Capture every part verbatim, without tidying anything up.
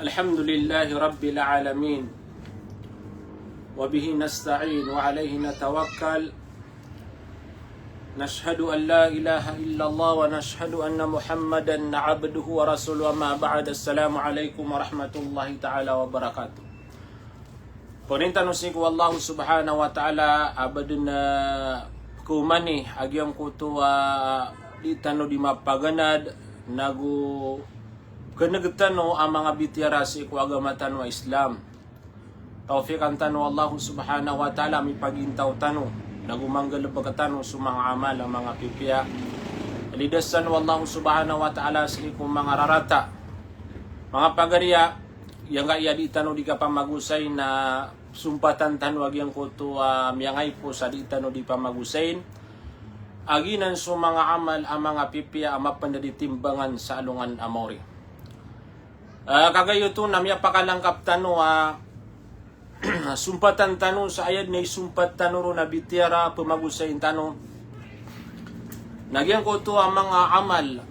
الحمد لله رب العالمين. وبه نستعين وعليه نتوكل. نشهد أن لا إله إلا الله ونشهد أن محمدا عبده ورسوله. أما بعد. السلام عليكم ورحمة الله تعالى وبركاته. Pangnin tano sii ko Allah subhanahu wa ta'ala a ba dn a, ah, komani a giyangkoto a, ah, di tano di mapaganad, nago kneg tano a manga bitiyara sii ko agama tano a Islam. Tawfiqan tano o Allah subhanahu wa ta'ala a mipagintaw tano, nago manggalbk tano so manga amal a manga pipiya. Lidasan o Allah subhanahu wa ta'ala sii ko manga rarata. Manga pagariya, giyangkaya di tano di kapamagosay na sompatan tano a giyangkoto a miyangaipo sa di tano di pamagosayin a giyanan so manga amal a manga pipiya a mapnd i timbangan sa alongan a maori. Ah, kagayoto na miyapakalangkap tano a sompatan tano sa aya dn a isompat tano ron a bitiyara a pamagosayin tano na giyangkoto a manga amal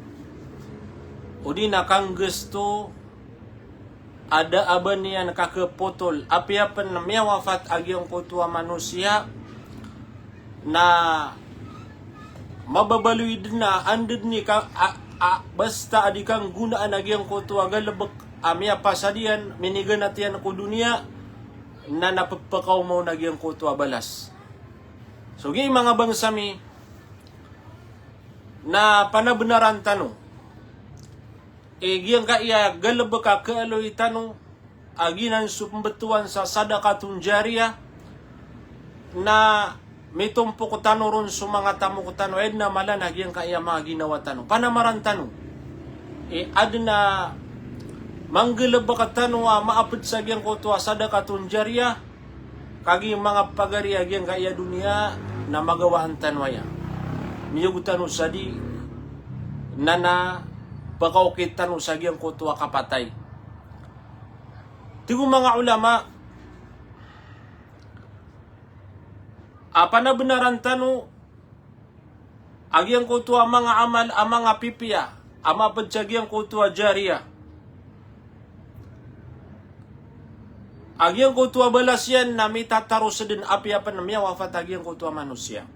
odi na kanggasto a da a ba niyan kakpotol, apiya pn miyawafat a giyangkoto a manosiya, na mababaloy dn a anda dn i ka, a, a, basta a di kanggonaan a giyangkoto a galbk a miyapasad iyan, miniganat iyan ko doniya, na, na pphakaoma on a giyangkoto a balas. So giya manga bangsa mi, na panabnaran tano i giyangkaya galbk a kaaloy tano a giyanan so pmbtowan sa sadaqatun jariyah, na mitompok tano ron so manga tamok tano, aya dn a mala na giyangkaya manga ginawa tano. Panamaran tano i adn a manggalbk tano a maapd sa giyangkoto a sadaqatun jariyah, kagiya manga pagari a giyangkaya doniya na magawaan tano aya. Miyog tano sa di na, na pakaokit tano sa giyangkoto a kapatay. Tig o manga ulama a panabnaran tano a giyangkoto a manga amal a manga pipiya a maapd sa giyangkoto a jariyah, a giyangkoto a balas iyan na mitataros dn apiya pn miyawafat a giyangkoto a manosiya.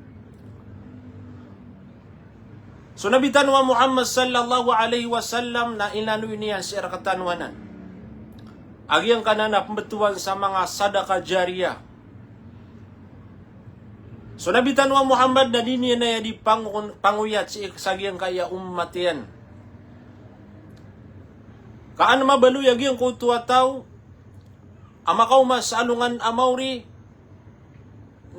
So Nabi tano a Muhammad sallallahu alaihi wasallam na inaloy niyan sii rktano anan a giyangkanan a pmbtowan sa manga sadaqah jariyah. So Nabi tano a Muhammad na di niyan aya di pangon-, pangoyat sii sa giyangkaya ummat iyan. Ka an mabaloy a giyangkoto a taw a makaoma sa alongan a maori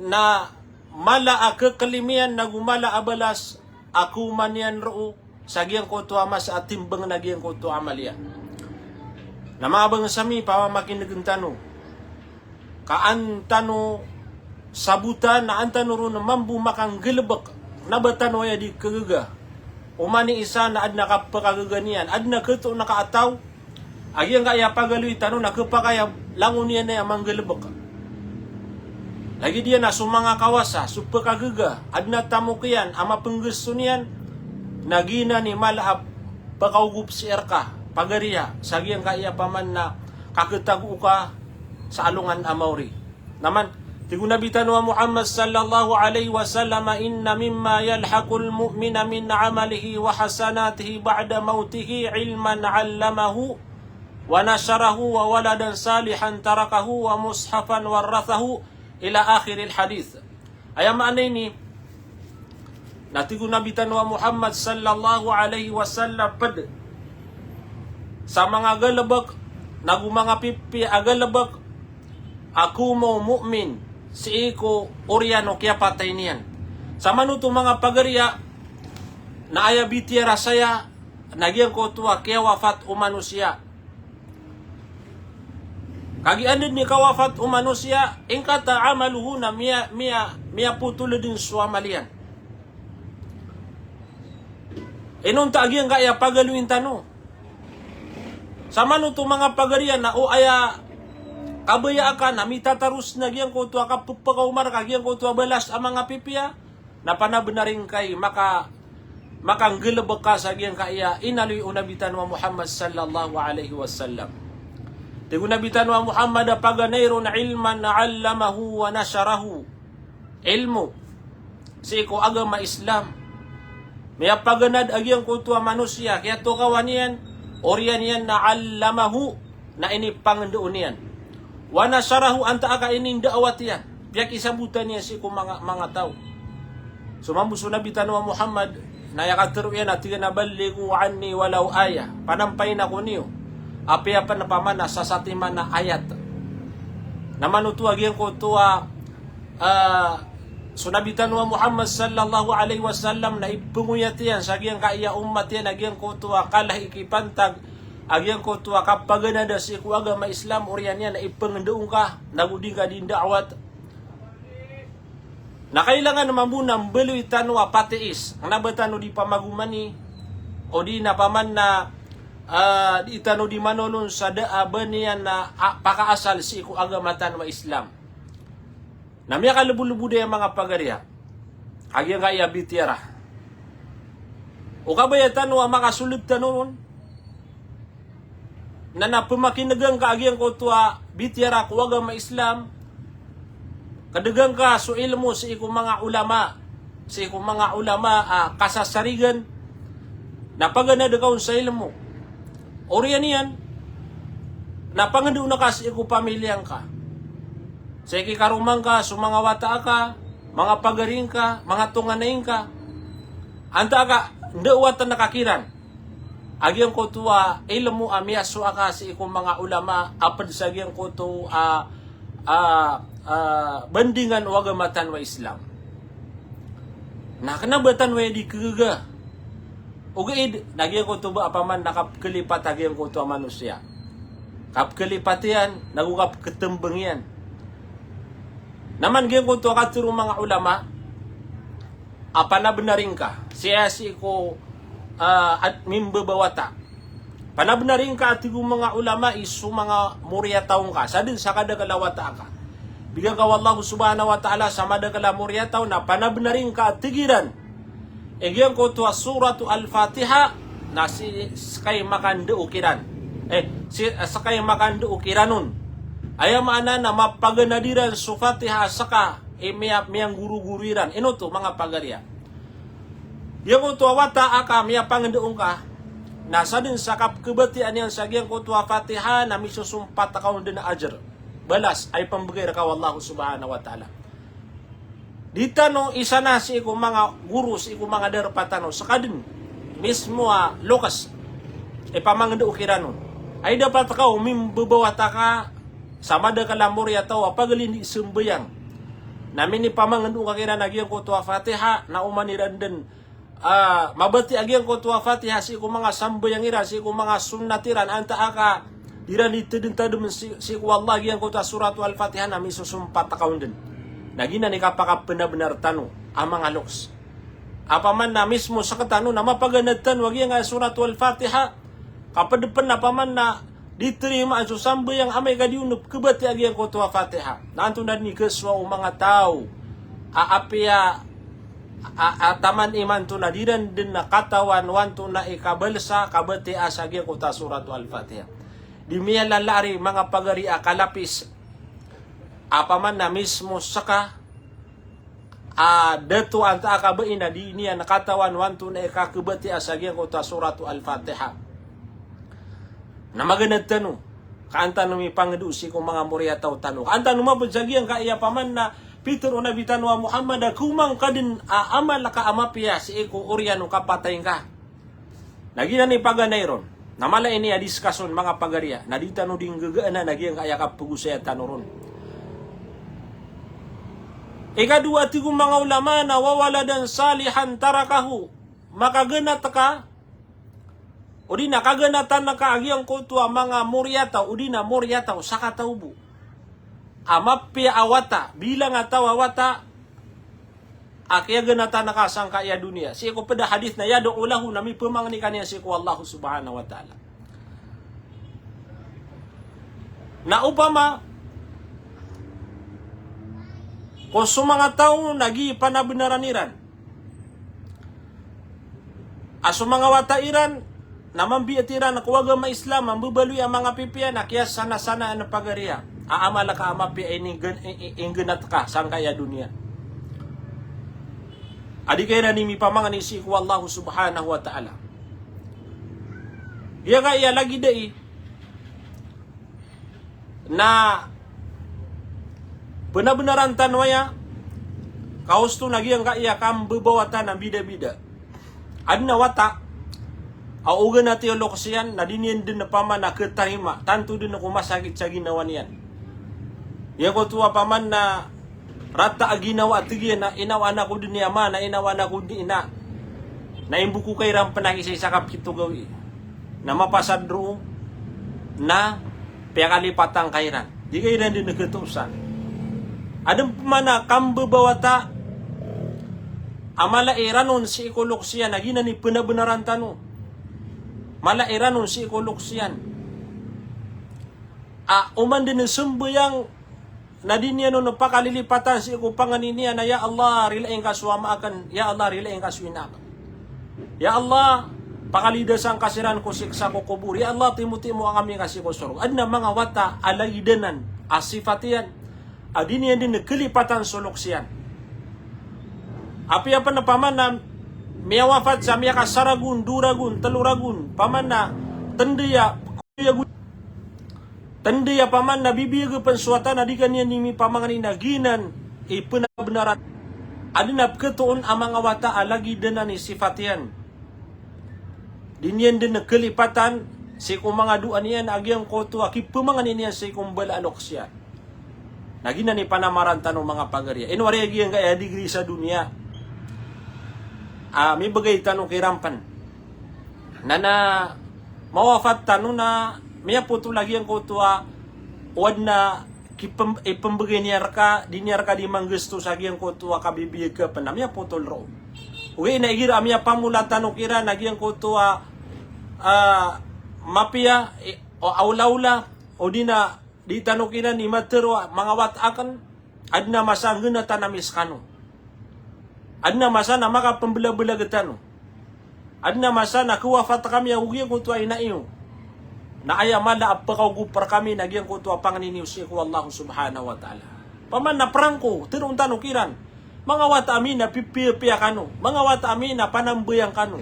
na mala a khaklaim iyan nago mala a balas a kaoma niyan roo sa giyangkoto a masa a timbang na giyangkoto a amal iyan. Na manga bangsa mi, pamamakinegn tano, ka an tano sabotan na an tano ron mambo makanggalbk, kna ba tano aya di khagaga. Oman i isa na adn a kapkhagaga niyan, adn a khatoon a ka a taw a giyangkaya pagaloy tano na khapakay a langon iyan aya manggalbk. Lagid iyan a so manga kawasa, so pkhagaga, adn a tamok iyan a mapnggasto niyan, na giyanan i mala a pkaogop sii rka, pagariya, sa giyangkaya paman na kakhatagoo ka sa alongan a maori. Na man, tig o Nabi tano a Muhammad sallallahu alaihi wasallam, "Inna mimma yalhaqul mu'mina min amalihi wa hasanatihi ba'da mawtihi ilman allamahu wa nasharahu wa waladan salihan tarakahu wa mushafan warrathahu," ila akhiril hadith. Aya maana ini, na tig o Nabi tano a Muhammad sallallahu alaihi wasallam, pd sa manga galbk, nago manga pipiya a galbk, a kaoma o mu'min sii ko oriyan o kiyapatay niyan. Samanoto manga pagariya, na aya bitiyara saya na giyangkoto a kiyawafat o manosiya. Kagiya anda dn i kawafat o manosiya, inqata'a amaluhu, na miya, miya, miyapotol dn so amal iyan. Inonta a giyangkaya pagaloyin tano. Samanoto manga pagariya na o aya kabaya aka na mitataros na giyangkoto a kapphakaoma rka giyangkoto a balas a manga pipiya, na panabnar ingka i maka, makanggalbk ka sa giyangkaya inaloy o Nabi tano a Muhammad sallallahu alaihi wasallam. Tig o Nabi tano a Muhammad a paganay ron ilman allamahu wa nasharahu. Ilmo sii ko agama Islam. Miyapaganad a giyangkoto a manosiya, kiyatokawan iyan, oriyan iyan na allamahu, na inipangndao niyan. Wa nasharahu, antaa ka ininda'wat iyan. Piyakisabotan iyan sii ko manga, manga taw. So mambo so Nabi tano a Muhammad, na aya katharo iyan a tig iyan a ballighu anni walaw ayah. Panampayin ako niyo. Apiya pn paman a sasatiman a ayat. Na manoto a giyangkoto a, ah, so Nabi tano a Muhammad sallallahu alaihi wasallam na ipngoyat iyan sa giyangkaya ummat iyan a giyangkoto a kala i kipantag a giyangkoto a kapaganada sii ko agama Islam, oriyan iyan na ipngndao ngka, nago di ngka di nda'wat. Na kailangan mambo na mbaloy tano a patiis, kna ba tano di pamagomani, odi na paman na, ah, di tano di manolon sa da a ba niyan na, ah, pakaasal sii ko agama tano a Islam. Na miyakalbolbod aya manga pagariya a giyangkaya bitiyara. O kabaya tano a makasold tano ron, na na pmakin'ga ngka a giyangkoto a bitiyara ko agama Islam, kd'ga ngka so ilmo sii ko manga ulama, sii ko manga ulama a kasasarigan, na paganad ka on sa ilmo. Oriyan iyan, na pangndao ngka sii ko pamiliya ngka. Sii ki karoma ngka, so manga wata aka, manga pagari ngka, manga tonganay ngka. Antaa ka nda'watan ka kiran a giyangkoto a ilmo a miyasowa ka sii ko manga ulama a pd sa giyangkoto a, a, a bandingan o agama tano a Islam. Na kna ba tano aya di kagaga. Ogaid na giyangkoto ba a paman na kapkhalipat a giyangkoto a manosiya. Kapkhalipat iyan, nago kapkhtmbng iyan. Na man giyangkoto a katharo o manga ulama a panabnar ingka sii, sii ko, ah, at mimbabawata. Panabnar ingka a tig o manga ulama i so manga moriyataw ngka, sadn sa kadakl a wata aka. Bigan ka o Allah subhanahu wa ta'ala sa madakl a moriyataw, na panabnar ingka a tig iran i giyangkoto a Suratu Al-Fatiha na sii, sii ka i makandao kiran. Eh, sii, sii ka i makandao kiran on. Aya maana na mapaganad iran so Fatiha a sii ka i miya-, miyanggorogoro iran. Ino oto, manga pagariya? Giyangkoto a wata aka miyapangndao ngka, na sadn sa kapkhabatiyaan iyan sa giyangkoto a Fatiha na misosompat ka on dn a ajr, balas, a ipmbgay rka o Allah subhanahu wa ta'ala. Di tano isa na sii ko manga goro, sii ko manga darpa tano, seka dn mismo a loks i pamangndao kiran on. Ay dapat ka o mimbabawata ka sa madakl a moriyataw a pagari di sambayang. Na minipamangndao ka kiran a giyangkoto a Fatiha, na oman iran dn, ah, mabatiya a giyangkoto a Fatiha sii ko manga sambayang iran, sii ko manga sunnat iran, antaa ka di iran di tadmtadm sii, sii ko Allah a giyangkoto a Suratu Al-Fatiha na misosompat ka on dn. Na giyanan i kapakapnabnar tano a manga loks. Apaman na mismo seka tano na mapaganad tano a giyangkaya Suratu Al-Fatiha, ka pd pn apaman na di tarimaan so sambayang amay ka di on pkhabatiya a giyangkoto a Fatiha. Na antonaa dn i kasowa o manga taw a apiya a, a, taman imanto na di ran dn katawan o antonaa i kabalsa, kabatiya sa giyangkoto a Suratu Al-Fatiha. Di miyalala ari, manga pagari, a kalapis. Apaman na mismo seka a dato antaa ka ba ina di niyan katawan o antonaa i kakhabatiya sa giyangkoto a Suratu Al-Fatiha. Na maganad tano ka an tano mipangndao sii ko manga moriyataw tano. Ka an tano mapd sa giyangkaya paman na pitharo o Nabi tano a Muhammad a kowma ngka dn a amal ka a mapiya sii ko oriyan o kapatay ngka. Na giyanan i paganay ron. Na mala ini a diskason, manga pagariya, na di tano di nggagaanan a giyangkaya kapagosaya tano ron. Ikadowa, tig o manga ulama, na wa waladan salihan tarakahu. Makaganat ka, odi na kaganatan ka a giyangkoto a manga moriyataw, odi na moriyataw, sakataw bo a mapiya a wata, bilang a taw a wata a kiyaganatan ka sangkaya doniya. Sii ko pd a hadith na yad'u lahu, na miphamangni ka niyan sii ko Allah subhanahu wa ta'ala. Na opama ko so manga taw na giya panabnaran iran a so manga wata iran na mambiya tiran ko agama Islam, mambabaloy a manga pipiya na kiyasana-sana a pagariya a amal ka a mapiya i inggen-, i-, i-, inggenat ka sangkaya doniya. A di ka iran i mipamangni sii ko Allah subhanahu wa ta'ala. Giyangkaya lagid ai na benar-benaran tano aya kaosto na giyangkaya kambebawata na bida-bida. Aden a wata a oganat i loks iyan na di niyan den paman a ketarima, tanto den ko masakit sa ginawa niyan. Giyangkoto a paman na rata a ginawa a tig iyan a ina o anak ko den i ama, na ina o anak ko den i ina. Na imboko ka iran pen a kisaisa ka pito gawii. Na mapasad roo na piyakalipatan ka iran. Di ka iran den ketoosan. Aden paman a kambebawata a mala i ranon sii ko loks iyan a giyanan i penabenaran tano. Mala i ranon sii ko loks iyan a oman den sembayang na di niyan on pakalilipatan sii ko pangni niyan a, "Ya Allah, rilaing ka so ama aken. Ya Allah, rilaing ka so ina aken. Ya Allah, pakalidasan ka siran ko siksa ko kobor. Ya Allah, timotimoa kami ka sii ko sorga." Aden a manga wata a lagid anan a sifat iyan a di niyan den kelipatan so loks iyan. Apiya pen paman na miyawafat sa miyakasaragon, doragon, teloragon, paman na tendaya, tendaya paman na bibiyag pen so wata na di ka niyan i mipamangni na giyanan i penabenaran. Aden a peketoon a manga wata a lagid anan i sifat iyan. Di niyan den kelipatan sii ko manga doa niyan a giyangkoto a kipemangni niyan sii ko mbala a loks iyan. Na giyanan i panamaran tano manga pagariya. Ino ari a giyangkaya degree sa doniya a mibegay tano kiran pen. Na, na mawafat tano na miyapotol a giyangkoto a o aden a kipem-, ipembegay niyan reka, di niyan reka di manggesto sa giyangkoto a kabibiyag ka pen na miyapotol roo. Ogaid na igira a miyapamola tano kiran a giyangkoto a, a, mapiya, i, o, awlaawla, odi na di tano kiran i matero a manga wata aken, aden a masa a nggenatan ami sekano. Aden a masa na makapembelabelag tano. Aden a masa na kewafat kami ago giyangkoto a ina iyo. Na aya mala a pekaogop rekami na giyangkoto a pangni niyo sii ko Allah subhanahu wa ta'ala. Paman na perangko, teroon tano kiran. Manga wata ami na pipiyapiya kano. Manga wata ami na panambayang kano.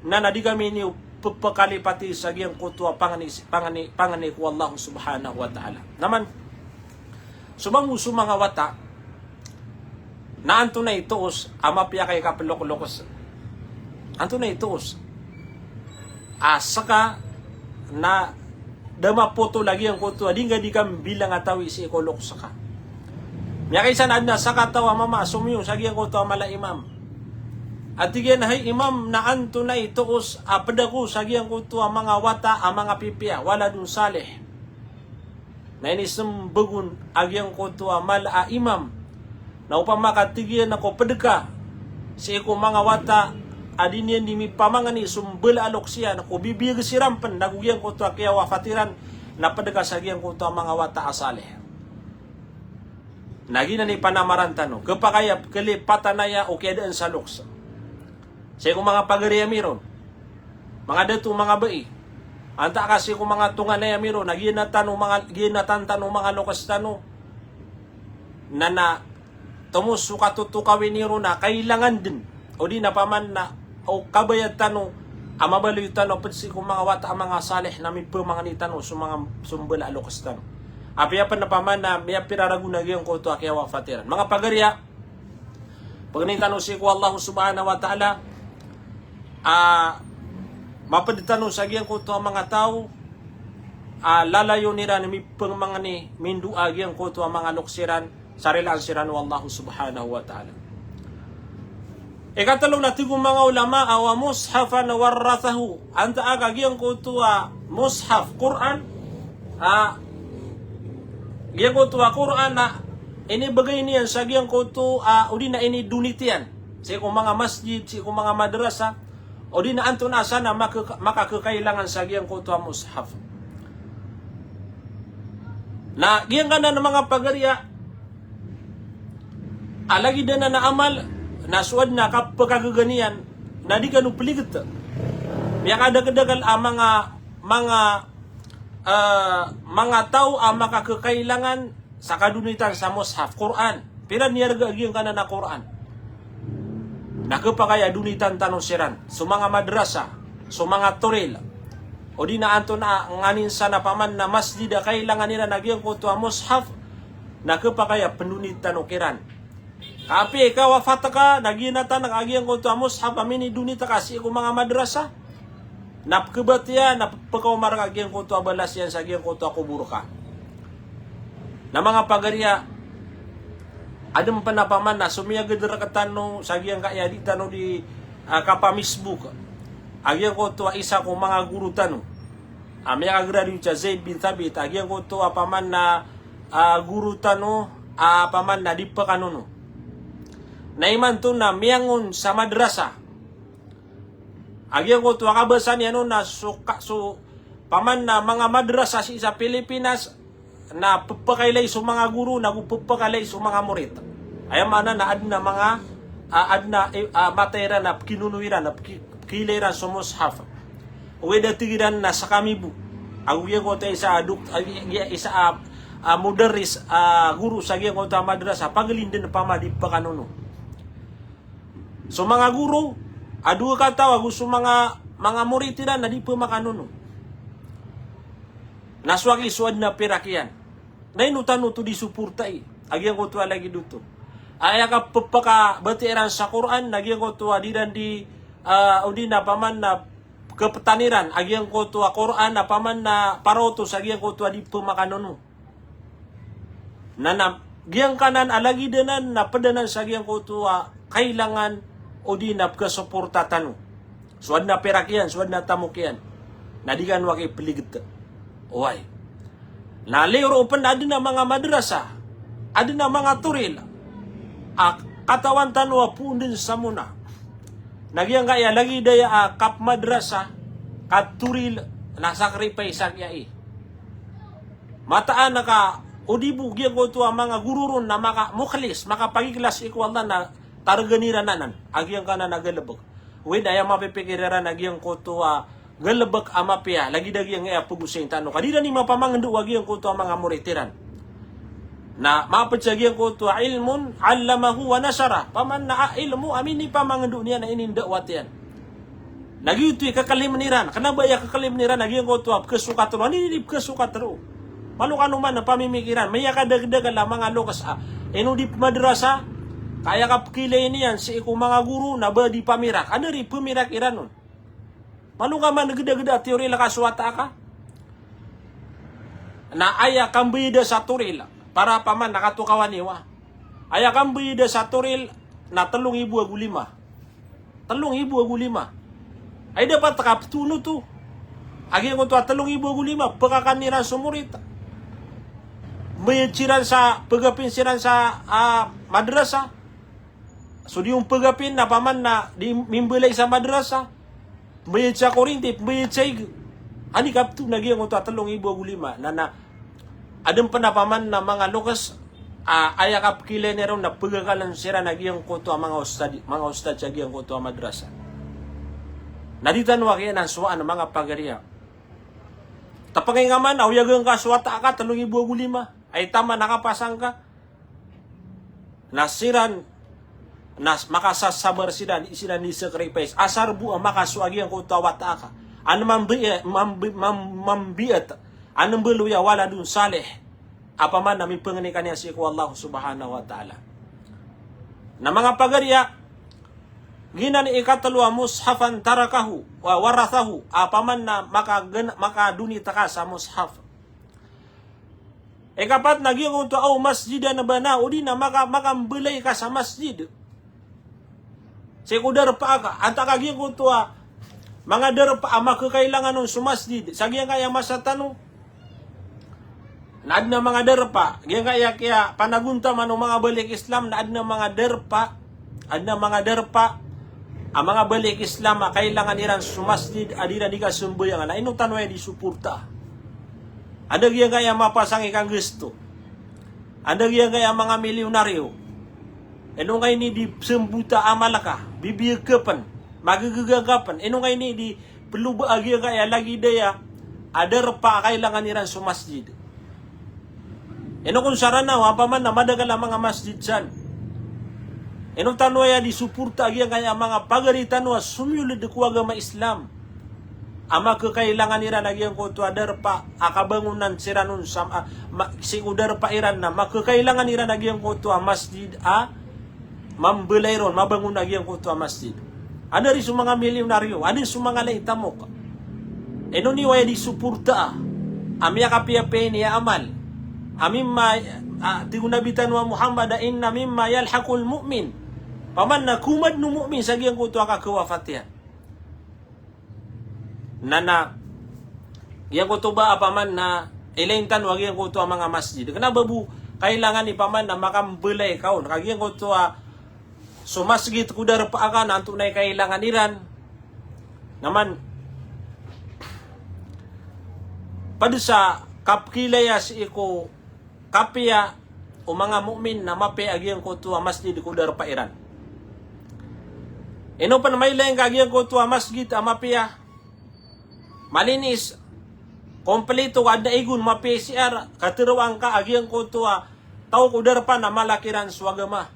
Na, na di kami niyo pepekalipati sa giyangkoto a pangni, pangni, pangni ko Allah subhanahu wa ta'ala. Naman, so manga, so manga wata, na antonaa i toos a mapiya ka i kapelokloks? Antonaa i toos a seka na da mapotol a giyangkoto a di ngka di kambilang a tawi sii ko loks ka? Miyakaisa na aden a sakataw a mama a somiyo sa giyangkoto a mala a imam. A tig iyan a, "Hay imam, na antonaa i toos a ped ako sa giyangkoto a manga wata a manga pipiya, waladun salih, na inisembag on a giyangkoto a mala a imam. Na opama ka," tig iyan, "na ko ped ka sii ko manga wata a di niyan di mipamangni so mbala a loks iyan, ko bibiyag siran pen, na go giyangkoto a kiyawafat iran, na ped ka sa giyangkoto a manga wata a salih." Na giyanan i panamaran tano, kepakay a kelipatan aya o kiyadaan sa loks. Sii ko manga pagari ami ron, manga dato, manga bai, antaa ka sii ko manga tonganay ami ron, na giyanatan o manga, giyanatan tano o manga loks tano. Na, na tomo so katotokawi niyo ron na kailangan den, odi na paman na o kabaya tano a mabaloy tano ped sii ko manga wata a manga salih na mipemangni tano so manga, so mbala a loks tano. Apiya pen na paman na miyapira ragon a giyangkoto a kiyawafat iran. Manga pagari a, pangnin tano sii ko Allah subhanahu wa ta'ala a maped tano sa giyangkoto a manga taw a lalayon iran mipemangni, mindoa giyangkoto a manga loks iran sa rilaan siran o Allah subhanahu wa ta'ala. Ikatelo na tig o manga ulama a, "Wa mushafan warrathahu." Antaa ka giyangkoto a mushaf, Qur'an, a giyangkoto a Qur'an a inibegay niyan sa giyangkoto a, odi na inidonate iyan sii ko manga masjid, sii ko manga madrasa, odi na antonaa san a maka-, makakekailangan sa giyangkoto a mushaf. Na giyangkanan a manga pagari a, a lagid anan a amal, na so aden a kapekagaga niyan na di kano peligeta. Piyakadakdakl a manga, manga, eh, manga taw a makakakailangan sa kadonitan sa mushaf, Qur'an. Pira niyan rga a giyangkanan a Qur'an? Na khapakay a donitan tano siran so manga madrasa, so manga toril, odi na antonaa nganin san a paman na masjid a kailangan iran a giyangkoto a mushaf, na khapakay a pndonit tano kiran. Ka apiya i kawafat ka, na giyanatan ka a giyangkoto a mushaf a minidonit ka sii ko manga madrasa, na pkhabatiya, na pphakaoma rka a giyangkoto a balas iyan sa giyangkoto a kobor ka. Na manga pagariya, adn pn a paman na somiyagd rktano sa giyangkaya di tano di, ah, kapamisbuk a giyangkoto a isa ko manga goro tano a miyakagraduate sa Zaid bin Thabit, a giyangkoto a paman na, ah, goro tano a paman na di pkanono. Na imanto na miyangon sa madrasa a giyangkoto a kabasa niyan on na so ka, so paman na manga madrasa sii sa Pilipinas na pphakailay so manga goro, nago pphakailay so manga morit. Aya maana na adn a manga, ah, adn a, eh, ah, mata iran na pkinono iran, na pki-, pkiilay iran so mushaf. Ogaid a tig iran na skami bo, ago giyangkoto a isa a dok-, ah, giya-, isa a, ah, mudarris, ah, goro sa giyangkoto a madrasa, paglindn pama di pkanono. So manga goro a dowa kataw ago so manga, manga morit iran na di pmakanono. Na so aki so adn a pirak iyan. Na ino tano oto di suportai a giyangkoto a lagid oto? Aya kapphakabatiya iran sa Qur'an na giyangkoto a di iran di, ah, odi na paman na kaptan iran a giyangkoto a Qur'an a paman na paraoto sa giyangkoto a di pmakanono. Na, na giyangkanan a lagid anan na pd anan sa giyangkoto a kailangan odi na pkhasoporta tano. So adn a pirak iyan, so adn a tamok iyan, na di kano aki pligta. Oway. Na liyo roo pn adn a manga madrasa, adn a manga toril a katawan tano a poon dn sa mona. Na giyangkaya lagid aya a kapmadrasa, katoril, na sacrifice a giya i. Mataan ka, odi bo giyangkoto a manga goro ron na maka-mukhlis, makapagikhlas sii ko Allah na targan iran anan a giyangkanan a galbk. Ogaid aya mapipikir iran a giyangkoto a galbk a mapiya, lagid a giyangkaya pagosayn tano. Ka di iran i mapamangndao a giyangkoto a manga morit iran. Na mapd sa giyangkoto a ilmun allamahu wa nashara. Paman na a ilmo a minipamangndao niyan a inindawat iyan. Na giyoto i kakhalimn iran, kna ba aya kakhalimn iran a giyangkoto a pkhasokat roo, anda i di pkhasokat roo? Malo kano man pamimikiran, miyakadakdakl a manga loks a ino di pmadrasa, ka aya kapkhailay niyan sii ko manga goro na ba di pamirak, anda i pmirak iran on? Malo ka man gdagda a toril ka so wata aka. Na aya kambayada sa toril, para paman na katokawan iyo a. Aya kambayada sa toril na tlo nggibo ago lima. Tlo nggibo ago lima. Ay dapat ka ptoon oto a giyangkoto a tlo nggibo ago lima, pkakan iran so morit. Mbayad siran sa, pagapin siran sa, ah, madrasa. So di on pagapin na paman na di mimbalay sa madrasa. Mbayad sa korinti, mbayad sa ig. Ani kaptoon a giyangkoto a tlo nggibo ago lima. Na, na, adn pn a paman na manga loks a, aya kapkhailay niyan ron na pagakalan siran a giyangkoto a manga ustad, manga ustad sa giyangkoto a madrasa. Na di tano aki anan sowaan a manga pagariya. Tapangay nga man a oyagan ka so wata aka tlo nggibo ago lima. Ay taman a kapasang ka. Na siran, na makasasabar siran, di siran di sacrifice. Asar bo a makaso a giyangkoto a wata aka. An mambi-, mambi-, mam-, mambiat. An mbaloy a waladun salih. A paman na mipangni ka niyan sii ko Allah subhanahu wa ta'ala. Na manga pagariya, giyanan i ikatlo a mushafan tarakahu, wa warathahu. A paman na makagen-, makadonit ka sa mushaf. Ikapat na giyangkoto a aw masjidan bana, odi na maka-, makambalay ka sa masjid. Sii ko darpa aka, antaa ka giyangkoto a manga darpa a makakailangan on so masjid. Sa giyangkaya masa tano, na adn a manga darpa, giyangkaya kiyapanagontaman o manga balik Islam, na adn a manga darpa, adn a manga darpa a manga balik Islam a kailangan iran so masjid a di iran di kasambayangan. Na ino tano aya di suporta? Anda giyangkaya mapasang i kanggasto? Anda giyangkaya manga milyonaryo? Ino ngka ini di sambota a amal ka, bibiyag ka pn, magagaga ka pn. Ino ngka ini di Ploba a giyangkaya lagid aya a darpa a kailangan iran so masjid. Ino kon sa Ranao, opama na madakel a manga masjid san. Ino tano aya di suporta a giyangkaya manga pagari tano a somiyold ko agama Islam a makakailangan iran a giyangkoto a darpa a kabangonan siran on sa, a, ma-, sii ko darpa iran na makakailangan iran a giyangkoto a masjid a mambalay ron, mabangon a giyangkoto a masjid. Adn ari so manga milyonaryo, adn so manga lait a mok. Ino niyo aya di suporta a miyakapiyapiya ini a amal a mimma, a, tig o Nabi tano a Muhammad a inna mimma yalhaqul mu'min. Opama na komadn o mu'min sa giyangkoto a kakawafat iyan. Na, na giyangkoto ba opama na ilain tano a giyangkoto a manga masjid. Kena ba bo kailangan i opama na makambalay ka on ka giyangkoto a so masjid ko darpa a ka na antonaa i kailangan iran. Na man, pd sa kapkilaya sii ko kapiya o manga mu'min na mapiya a giyangkoto a masjid ko darpa iran. Ino pn mailay ngka a giyangkoto a masjid a mapiya, malinis, kompleto, adn a igon, mapiya i C R, katharo angka a giyangkoto a taw ko darpa na mala kiran so agama.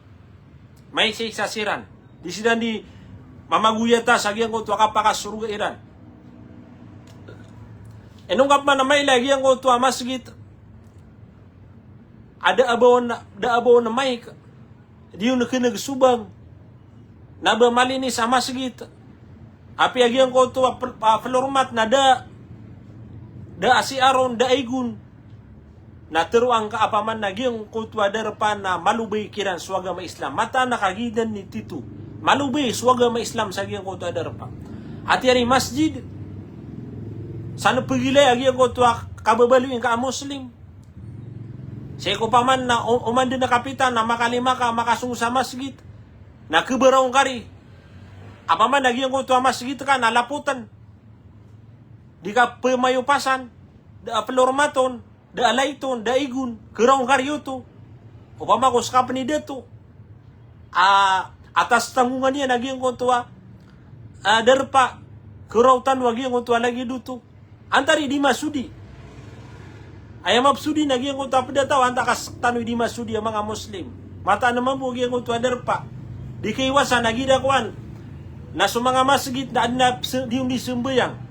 Maisaisa siran. Di siran di mamagoyata sa giyangkoto a kapakasorga iran. Ino ngka pman a mailay a giyangkoto a masjid a da a ba on, da a ba on a mic, di on kneg so bang. Na ba malinis a masjid. Apiya giyangkoto a pl-, a floor mat na da, da a C R on, da a igon. Na tharo angka a opama na giyangkoto a darpa na malobay kiran so agama Islam. Mataan a kagiya dn i tito. Malobay so agama Islam sa giyangkoto a darpa. Ati ari masjid, sa na pagilay a giyangkoto a kababaloy ngka a Muslim. Sii ko opama na o-, oman dn a kapitan na makalima ka makasong sa masjid. Na khabaraw ngka ari. Opama na giyangkoto a masjid ka na lapotn. Di ka pemayopasan. Da a floor mat on. Da a light on, da a igon, kharaw ngka ari oto. Opama ko ska pn i dato a, atas tanggongan iyan a giyangkoto a, a, darpa, kharaw tano a giyangkoto a lagid oto. Antaa ari di masodi. Aya mapsodi na giyangkoto a pd a taw, antaa ka sktano i di masodi a manga Muslim. Mataan a mambo a giyangkoto a darpa. Di kaiwasan a gida kowan. Na so manga masjid na adn a ps-, di on di sambayang.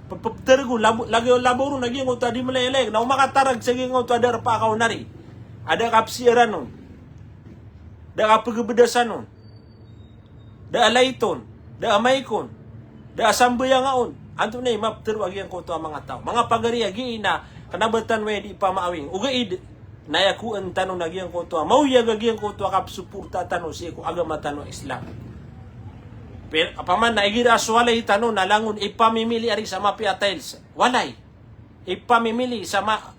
P-, p-, ptharg on, labo-, lagid o labaw ron a giyangkoto a di mlayalayag, na o makatarg sa giyangkoto a darpa a kaon ari a da kapsiyaran on, da kapgbdasan on, da a light on, da a mic on, da a sambayanga on. Antonaa i maptharo a giyangkoto a manga taw? Manga pagari a giya na kna ba tano aya di pamaawing. Ogaid na aya kowan tano na giyangkoto a maoyag a giyangkoto a kapsoporta tano sii ko agama tano a Islam. Pe-, opama na igira so walay tano na langon ipamimili ari sa mapiya a tiles. Walay. Ipamimili sa ma-,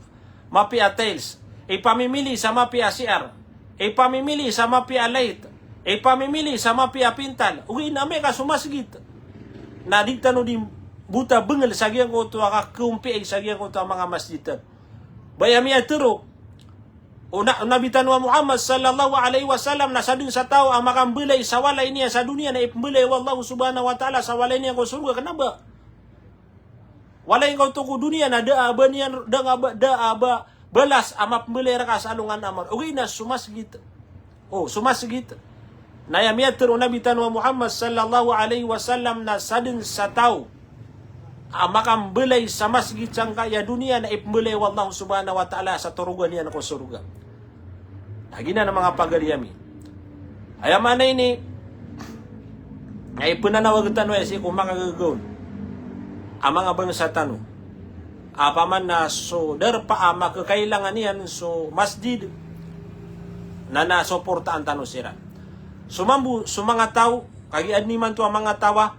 mapiya a tiles. Ipamimili sa mapiya a C R. Ipamimili sa mapiya a light. Ipamimili sa mapiya a pintal. Ogaid na amay ka so masjid na di tano di bota bngl sa giyangkoto a kakompiya sa giyangkoto a manga masjid. Ba aya miyatharo o na-, o Nabi tano a Muhammad sallallahu alaihi wasallam na sadn sa taw a makambalay sa walay niyan sa doniya na ipmbalay o Allah subhanahu wa ta'ala sa walay niyan ko sorga. Kna ba walay ngka oto ko doniya na da a ba niyan, da a ba, da a ba balas a mapmbalay rka sa alongan a mawri. Ogaid na so masjid. O, so masjid. Na aya miyatharo o Nabi tano a Muhammad sallallahu alaihi wasallam na sadn sa taw a makambalay sa masjid sangkaya doniya na ipmbalay o Allah subhanahu wa ta'ala sa torogan iyan ko sorga. Na giyanan a manga pagari ami. Aya maana ini, na ipnanawag tano aya sii ko manga gagaon a manga bangsa tano. Opama na so darpa a makakailangan iyan so masjid, na na soportaan tano siran. So mambo, so manga taw, kagiya adn imanto a manga taw a,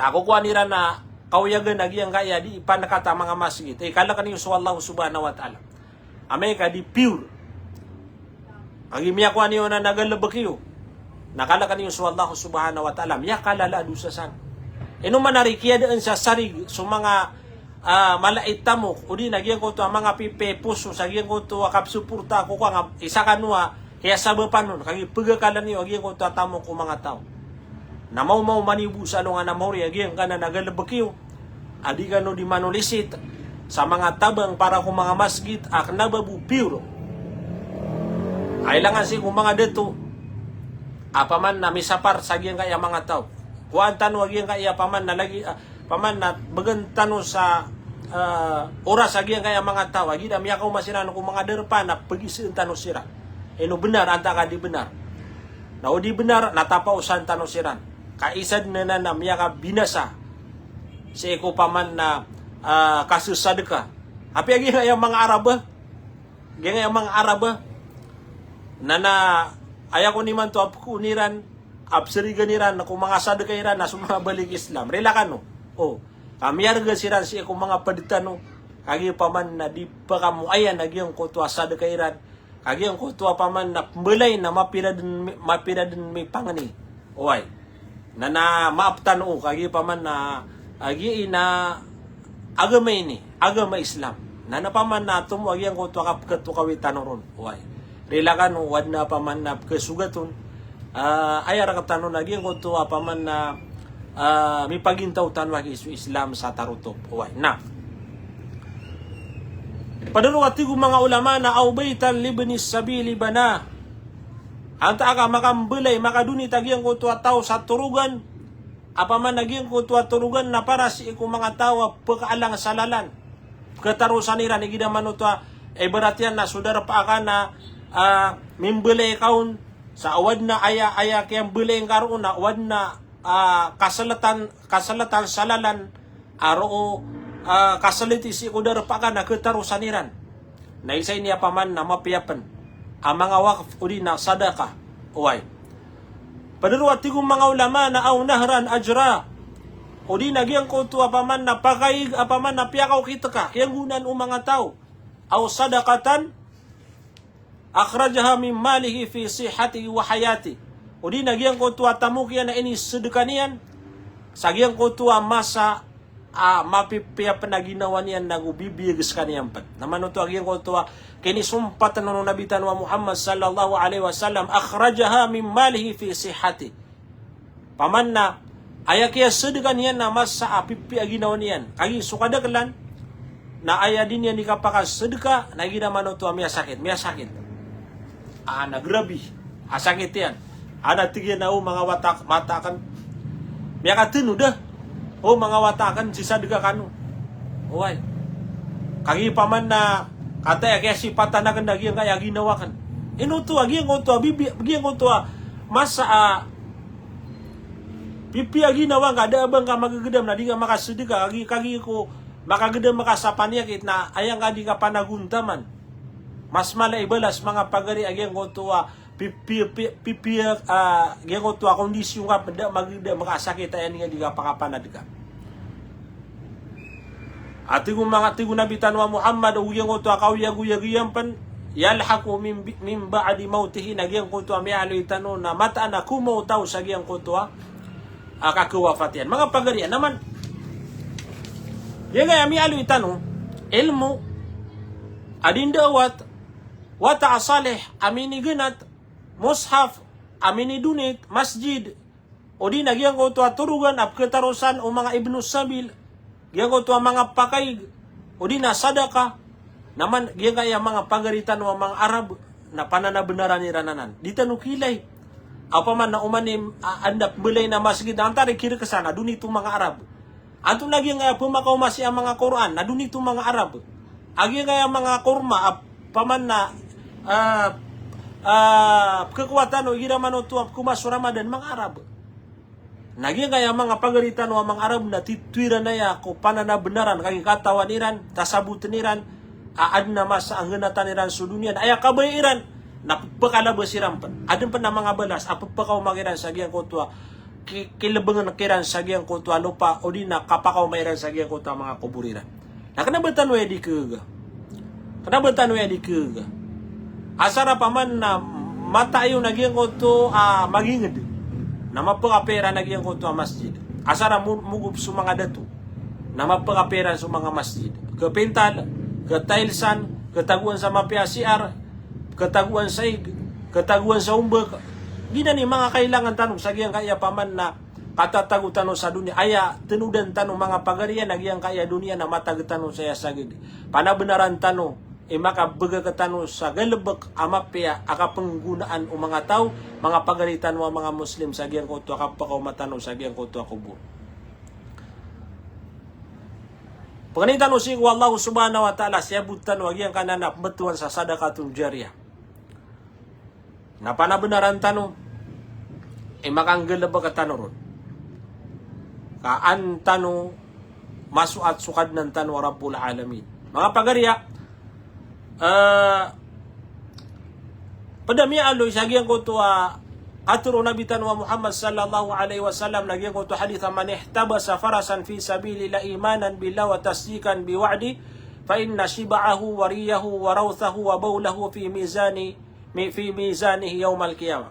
a kokowan iran a kaoyagan a giyangkaya di ipanakat a manga masjid. Ay, kalkn iyo so Allah subhanahu wa ta'ala. Amay ka di pure. Kagiya miyakowa niyo na nagalbk iyo. Na kalkn iyo so Allah subhanahu wa ta'ala. Miyakalala a dosa san. Ino man ari kiyadaan sa sarig so manga, ah, mala i tamok, odi na giyangkoto a manga pipiposo sa giyangkoto a kapsoporta ko kowa nga isa kano a kiyasabapan on, kagiya pagakalan iyo a giyangkoto a tamok o manga taw. Na mawmaw man i bo sa alongan a mawri a giyangkanan a galebek iyo a di kano di manolisit sa manga tabang para ko manga masgit a kena ba bo piyor. Ay langan sii ko manga dato a paman na misapar sa giyangkaya manga taw. Kowaan tano a giyangkaya paman na lagi, ah, paman na begen tano sa, ah, oras a giyangkaya manga taw a gii da miyakaoma siran ko manga darpa na pegiseen tano siran. Ino benar antaa ka di benar. Na o di benar na tapaosan tano siran. Ka isa den anan a miyakabinasa sii ko paman na, ah, kasesadeka. Apiya giyangkaya manga Arab, giyangkaya manga Arab, na, na aya kon imanto a pekoon iran, a peserigen iran ko manga sadeka iran na so manga balik Islam. Rila kano. O, ka miyarega siran sii ko manga ped tano, kagiya paman na di pekamoayan a giyangkoto a sadeka iran, kagiya giyangkoto a paman na pembelay na mapira den mi-, mapira den mipangeni. Oway. Na, na maap tano o, kagiya paman na, a giya i na agama ini, agama Islam. Na, na paman na tomo a giyangkoto a kapeketokawi tano ron. Oway. Rila kano o aden a paman na pekesogat on. Ah, aya rektano na giyangkoto a paman na, ah, mipagintaw tano a giya so Islam sa tarotop. Oway. Na. Pederoa tig o manga ulama na aw baytan libni sabili bana. Antaa ka makambelay, makadonate a giyangkoto a taw sa torogan a paman a giyangkoto a torogan na para sii ko manga taw a pekaalang sa lalan. Peketarosan iran, igira manoto a ibarat iyan na so darpa ka na, ah, mimbelay ka on sa o aden a aya, aya kiyambelay ngka roo na o aden a, ah, kaseletan, kaseletan sa lalan a roo, ah, kaseleti sii ko darpa ka na ketarosan iran. Na isa ini a paman na mapiya pen a manga wakf odi na sadaka. Oway. Pederoa tig o manga ulama na aw nahran ajra. Odi na giyangkoto a paman na pakaig a paman na piyakaokit ka, kiyanggonaan o manga taw. Aw sadaqatan akhrajaha min malihi fi sihhatihi wa hayatihi. Odi na giyangkoto a tamok iyan a inisedeka niyan sa giyangkoto a masa a mapipiya pen a ginawa niyan nago bibiyag sekaniyan pen. Na manoto a giyangkoto a kinisompatan o Nabi tano a Muhammad sallallahu alaihi wasallam, akhrajaha min malihi fi sihhatihi. Paman na aya kiyasedeka niyan na masa a pipiya a ginawa niyan. Kagiya so kadakelan na aya di niyan di kapakasedeka na igira manoto a miyasakit, miyasakit. Ah, na grabe a sakit iyan. Ana tig iyan a o manga wata, wata aken. Miyakateno da. O manga wata aken, sisadeka kano. Oway. Kagiya paman na kataya kiyasipatan aken da giyangkaya ginawa aken. Ino oto a giyangkoto a bibi, giyangkoto a masa a pipiya a ginawa ngka, da a ba ngka magegedam na di ngka makasedeka, kagiya, kagiya ko makagedam ka sa paniyakit na aya ngka di kapanagontaman. Mas mala i balas manga pagari a giyangkoto a pipiya, pipiya, pipiya, ah, giyangkoto a kondisyon ka pen da magedam ka a sakit a aya niyan di kapakapanad ka. A tig o manga, tig o Nabi tano a Muhammad, o giyangkoto a kaoyagoyag iyan pen, yalhaqu min bi-, min ba'di mawtihi, na giyangkoto a miyaaloy tano na mataan a komaotaw sa giyangkoto a, a kakawafat iyan. Manga pagari, na man, giyangkaya miyaaloy tano, ilmo, a di ndawat, wata a salih a minigenat, mushaf a minidonate, masjid, odi na giyangkoto a torogan a peketarosan o manga ibnu sabil, giyangkoto a manga pakaig, odi na sadaka, na man giyangkaya manga pagari tano a manga Arab, na pananabenaran iran anan. Di tano kiilay. Opama na oman i, a, anda pembelay na masgit, antaa i kirekesan, na donate o manga Arab. Antonaa giyangkaya pemakaoma sii a manga Qur'an, na donate o manga Arab. A giyangkaya manga korma, a, paman na, a, a, pekekowatan o igira manoto a pekoma so Ramadan, manga Arab. Na giyangkaya manga pagari tano a manga Arab na titho iran aya ko pananabenaran, kagiya katawan iran, tasaboten iran, a, aden a masa a nggenatan iran so doniya, na aya kabaya iran, na pekalabas iran pen. Aden pen a manga balas a pepakaoma kiran sa giyangkoto a ki-, kilebengen kiran sa giyangkoto a lopa, odi na kapakaoma iran sa giyangkoto a manga kobor iran. Na kena ba tano aya di kegaga. Kena ba tano aya di kegaga. Asar a paman na mata iyo na giyangkoto a maginged, na mapekapiya iran a giyangkoto a masjid. Asar a mo-, mogop so manga dato, na mapekapiya iran so manga masjid. Kepintal, ketilesan, ketagoan sa mapiya a C R, ketagoan sa ig, ketagoan sa ombek. Giyanan i manga kailangan tano sa giyangkaya paman na katatago tano sa doniya, aya tenodan tano manga pagari a giyangkaya doniya na matag tano saya saged. Panabenaran tano i makabegak tano sa galebek a mapiya a kapenggonaan o manga taw, manga pagari tano a manga Muslim sa giyangkoto a kapakaoma tano sa giyangkoto a kobor. Pangnin tano sii ko Allah subhanahu wa ta'ala, siyabot tano a giyangkanan a pembetowan sa sadaqatun jariyah. Na panabenaran tano i makanggalebek tano ron ka an tano masoat so Kadnan tano a Rabbul Alamin. Manga pagari a, eh, ped a miyaaloy sa giyangkoto a katharo o Nabi tano a Muhammad sallallahu alaihi wasallam na giyangkoto a hadith a, "Man ihtabasa farasan fi sabilillah imanan billah wa tasdiqan bi wa'di, fa inna shib'ahu wa riyahu wa rawthahu wa bawlahu fi mizani, mi-, fi mizanihi yawmal qiyamah."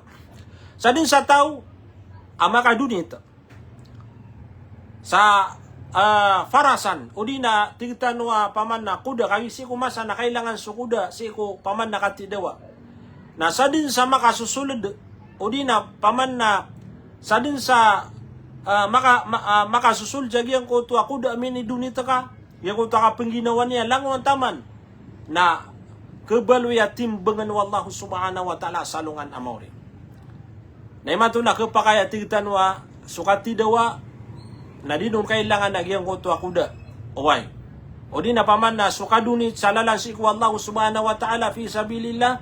Sadn sa taw a makadonate sa, ah, farasan, odi na tig tano a paman na koda, kagiya sii ko masa na kailangan so koda sii ko paman na katidawa. Na sadn sa makasosoled, odi na paman na sadn sa, ah, maka-, ma-, ah, makasosoled sa giyangkoto a koda a minidonate ka, giyangkoto a kapengginawaan iyan langon taman na kebaloy a timbangan o Allah subhanahu wa ta'ala sa alongan a maori. Na imanto na kepakay a tig tano a so katidawa na di on kailangan a giyangkoto a koda. Oway. Odi na paman na so kadonate sa lalan sii ko Allah subhanahu wa ta'ala fi sabilillah,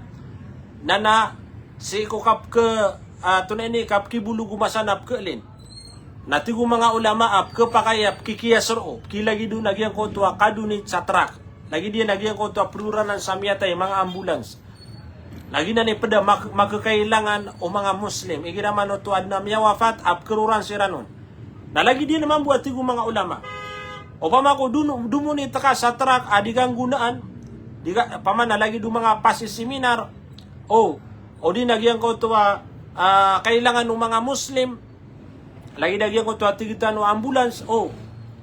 na na sii ko kapke-, ah, tonaa ini, kapkibolog o masa na pkeelin. Na tig o manga ulama a pekepakay a pekikiyas roo, pekilagid on a giyangkoto a kadonate sa truck. Lagid iyan a giyangkoto a peroranan sa miyatay, manga ambulance. Lagid anan i ped a mak-, makekailangan o manga Muslim. Igira man oto adn a miyawafat a pekeroran siran on. Na lagid iyan mambo a tig o manga ulama. Opama ko dono-, domonate ka sa truck a di ka nggonaan, di ka, paman na lagid o manga pasiseminar, o, odi na giyangkoto a, ah, kailangan o manga Muslim, lagid a giyangkoto a tig tano a ambulance, o,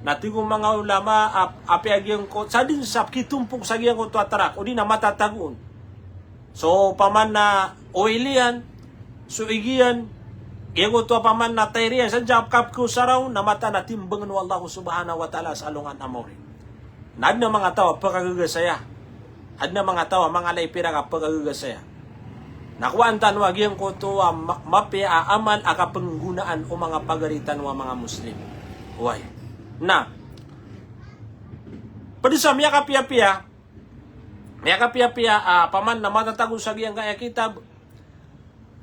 na tig o manga ulama a, apiya giyangkoto, sadn sa pekitompok sa giyangkoto a truck, odi na matatago on. So paman na oil iyan, so ig iyan, giyangkoto a paman na tire iyan, sadn sa kapkosara on, na mataan a timbangn o Allah subhanahu wa ta'ala sa alongan a maori. Na adn a manga taw a pekagagasaya. Adn a manga taw a manga lay pirak a pekagagasaya. Na kowaan tano a giyangkoto a ma-, mapiya a amal a kapenggonaan o manga pagari tano a manga Muslim. Oway. Na ped sa miyakapiyapiya, miyakapiyapiya, ah, paman na matatago sa giyangkaya kitab,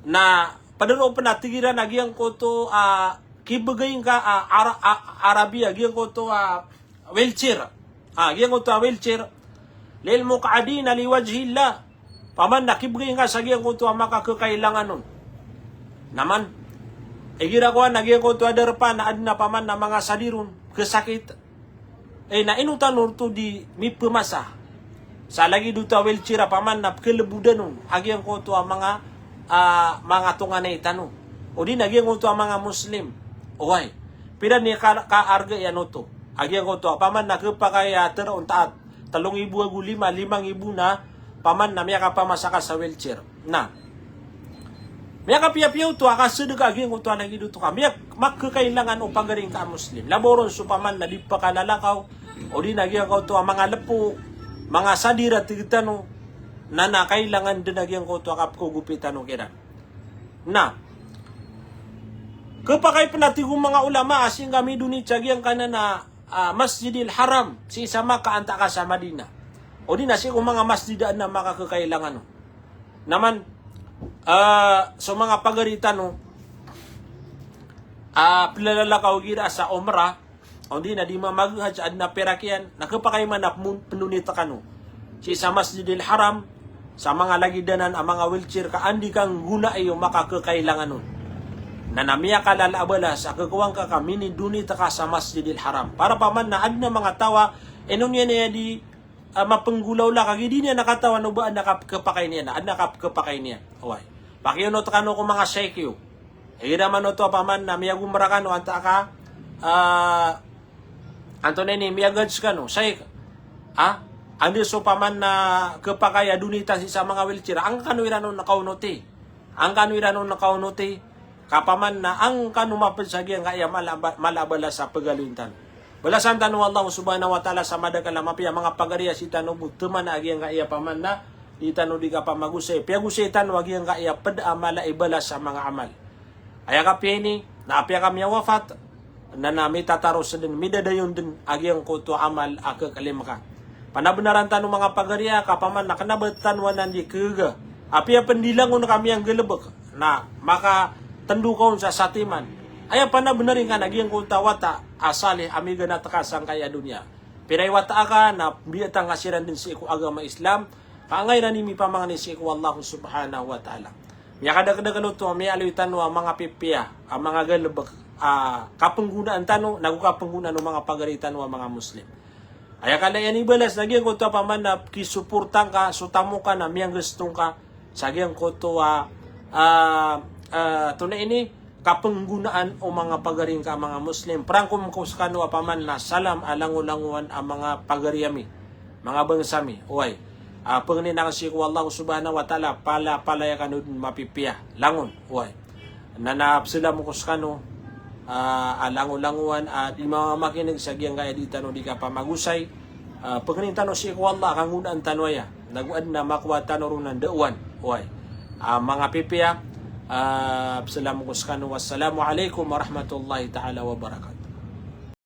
na ped roo pen a tig iran a giyangkoto a kibegay ngka a, Ara-, a, Arabia, giyangkoto a wheelchair. Ah, giyangkoto a wheelchair. Lil muq'adina li wajhillah. Paman na kibegay ngka sa giyangkoto a makakekailangan on. Na man, igira kowan a giyangkoto a darpa na adn a paman na manga sadir on, kesakit. Eh, na ino tano rto di mipemasa sa lagid oto a wheelchair a paman na pekelebodan on a giyangkoto a manga, ah, manga tonganay tano, odi na giyangkoto a manga Muslim. Oway. Pira ni ka, kaarga iyan oto a giyangkoto a paman na kepakay a tero on taat, telo nggibo ago lima, lima nggibo na paman na miyakapamasa ka sa wheelchair. Na miyakapiyapiya oto a kasedeka a giyangkoto a lagid oto ka miyak-, makekailangan o pagari ngka a Muslim. Labaw ron so paman na di pakalalakaw, odi na giyangkoto a manga lepo, manga sadir a tig tano, na na kailangan den a giyangkoto a kapkogopi tano kiran. Na kepakay pen a tig o manga ulama a sii ngka midonate sa giyangkanan a, ah, Masjidil Haram, sii sa Makkah antaa ka sa Madinah, odi na sii ko manga masjid a adn a makakekailangan on. Na man, ah, so manga pagari tano a pelalalakaw igira sa Umrah, odi na di mamagehaj, adn a pirak iyan, na kepakay man a pemon-, pendonate kano sii sa Masjidil Haram, sa manga lagid anan a manga wheelchair ka anda i kanggonai o makakekailangan on. Na na miyakalala a balas a kekowa ngka ka minidonate ka sa Masjidil Haram. Para paman na adn a manga taw a ino niyan aya di, ah, mapenggolawla, kagiya di niyan katawan o ba adn a kap-, kepakay niyan, adn a kap-, kepakay niyan. Oway. Pakiyono tekano ko manga sheikh iyo. Igira man oto a paman na miyag-Umrah kano antaa ka, ah, antonaa ini, miyag-Hajj kano, sheikh. Ah, anda so paman na kepakay a donate sii sa manga wheelchair. An kano iran on kaonoti. An kano iran on kaonoti. Ka paman na angkano mapd sa giyangkaya mala a ba-, mala a balas a pagaloyin tano. Balasan tano o Allah subhanahu wa ta'ala sa madakl a mapiya, manga pagari, a sii tano bo tmana a giyangkaya paman na dii tano dii kapamagosay. Piyagosay tano a giyangkaya pd a mala i balas a manga amal. Aya kapiya ini, na apiya ka miyawafat, na, na mitataros dn, midadayon dn a giyangkoto a amal a khaklm ka. Panabnaran tano manga pagari a, ka paman na kna ba tano anan dii khaga. Apiya pn dii langon ka miyanggalbk, na makatndo ka on sa satiman. Aya panabnari ngka na giyangkoto a wata a salih a miganat ka sangkaya doniya. Pira i wata aka na biyatang ka siran dn sii ko agama Islam, ka angkaya iran i mipamangni sii ko Allah subhanahu wa ta'ala. Miyakadakdakl oto a miyaaloy tano a manga pipiya, a manga galbk, a kapnggonaan tano, nago kapnggonaan o manga pagari tano a manga Muslim. Aya kala iyan i balas na giyangkoto a paman na kisoporta ngka so tamokan a miyanggasto ngka sa giyangkoto a, a, a, tonaa ini, kapnggonaan o manga pagari ngka a manga Muslim. Prangkom ko skano a paman na salam a langolangowan a manga pagari ami, manga bangsa mi. Oway. A, pangnin akn sii ko Allah subhanahu wa ta'ala, pala, palaya kano dn mapipiya. Langon. Oway. Na, na pzalam ko skano, a, a langolangowan a dii mamakin'g sa giyangkaya dii tano dii kapamagosay. A, pangnin tano sii ko Allah, kanggonaan tano aya. Nago adn a makowa tano ron a ndaowan. Oway. A, manga pipiya, a, pzalam ko skano. Wassalamu alaikum warahmatullahi ta'ala wabarakatuh.